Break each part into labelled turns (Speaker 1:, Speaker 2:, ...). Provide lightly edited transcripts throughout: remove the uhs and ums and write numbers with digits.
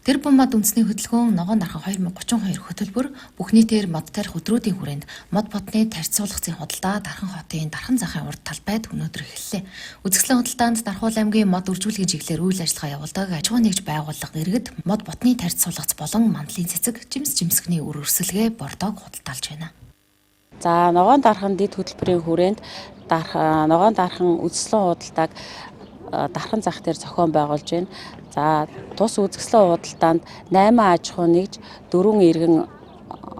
Speaker 1: Тэр мод үндэсний хөдөлгөөн Ногоон дархан 2032 хөтөлбөр бүх нийтээр мод тарих өдрүүдийн хүрээнд мод бодны тарьцуулгацын худалдаа Дархан хотын Дархан захын урд талбайд өнөөдөр эхэллээ. Үзэсгэлэн худалдаанд Дархуул аймгийн мод үржүүлгийн чиглэлээр үйл ажиллагаа явуулдаг аж ахуйн нэгж байгууллага иргэд мод ботны тарьцуулгац болон мандлын цэцэг, жимс жимсгний үр өрсөлгээ бордоог худалдаалж байна.
Speaker 2: За, Ногоон дархан дэд хөтөлбөрийн хүрээнд Ногоон дархан үзэсгэлэн худалдааг Дархан зах дээр зохион байгуулж байна. За, тус үзэсгэлэн худалдаанд 8 аж ахуй нэгж, 4 иргэн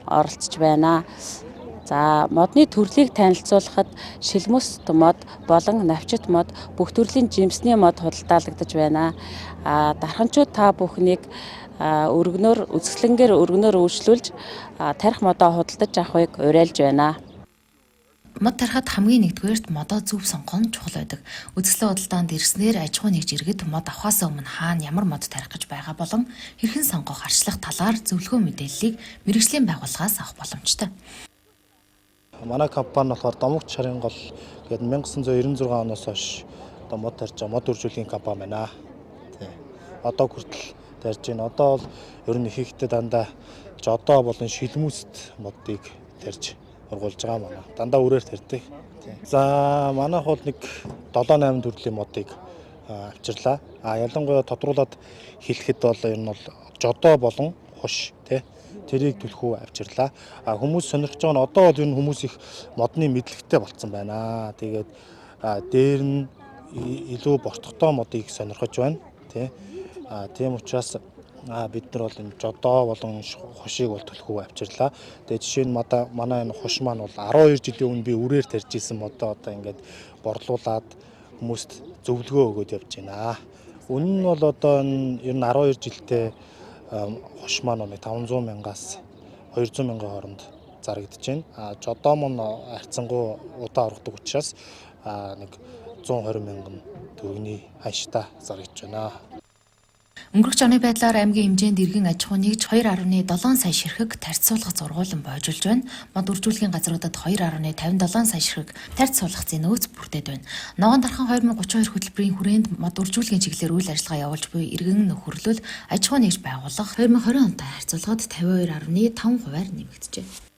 Speaker 2: оролцож байна. За, модны төрлийг танилцуулахад шилмөст мод болон навчит мод, бүх төрлийн жимсний мод худалдаалагдаж байна. Дарханчууд та бүхнийг өргөнөөр үзэсгэлэнгээр өргөнөөр үйлчлүүлж тарих модоо худалдаж авахыг уриалж байна.
Speaker 1: Мод тарихад хамгийн нэгдүгээрт модоо зөв сонгох нь чухал байдаг. Үзэсгэлэн худалдаанд ирснээр аж ахуйн нэгж иргэд мод авахаас өмнө хаана ямар мод тарих гэж байгаа болон хэрхэн сонгох, арчлах талаар зөвлөгөө мэдээллийг мэргэжлийн байгууллагаас авах боломжтой.
Speaker 3: Манай компани болохоор Домогч шарын гол гээд 1996 оноос хойш одоо мод тарьж байгаа мод үржүүлгийн компани байна. Тий. Одоо хүртэл тарьж байна. Одоо бол ер нь ихэнхдээ дандаа жодоо болон шилмүүст модыг тарьж ургуулж байгаа манай. Дандаа үрээр тарьдаг. За, манайх бол нэг 7 8 төрлийн модыг авчирлаа. А ялангуяа тодруулаад хэлэхэд бол ер нь бол жодоо болон хуш, тий, тэрийг түлхүү авчирлаа. А хүмүүс сонирхож байгаа нь одоо бол ер нь хүмүүс их модны мэдлэгтэй болцсон байна. Тэгээд дээр нь илүү бортготой модыг сонирхож байна, тий. А тийм учраас бид нар бол энэ жодоо болон хушийг бол түлхүү авчирлаа. Тэгээ жишээ нь манай энэ хуш маань бол 12 жилийн өмнө би үрээр тарьж исэн модоо одоо ингээд борлуулад хүмүүст зөвлөгөө өгөөд явж байна. Үнэн нь бол одоо энэ ер нь 12 жилтэй хуш маань 500 мянгаас 200 мянган хооронд зарагдаж байна. А жодоо маань харьцангуй удаа оргодог учраас нэг 120 мянган төгрөгийн ханштай зарагдаж байна.
Speaker 1: Өнгөрөх оны байдлаар аймгийн хэмжээнд иргэн аж ахуй нэгж 2.7 сая ширхэг тарьцуулгац ургуулан боожуулж байна. Мод үржүүлгийн газруудад 2.57 сая ширхэг тарьцуулгацын нөөц бүрдээд байна. Ногоон дархан 2032 хөтөлбөрийн хүрээнд мод үржүүлгийн чиглэлээр үйл ажиллагаа явуулж буй иргэн нөхөрлөл аж ахуй нэгж байгууллага 2020 онтой харьцуулахад 52.5%-аар нэмэгджээ.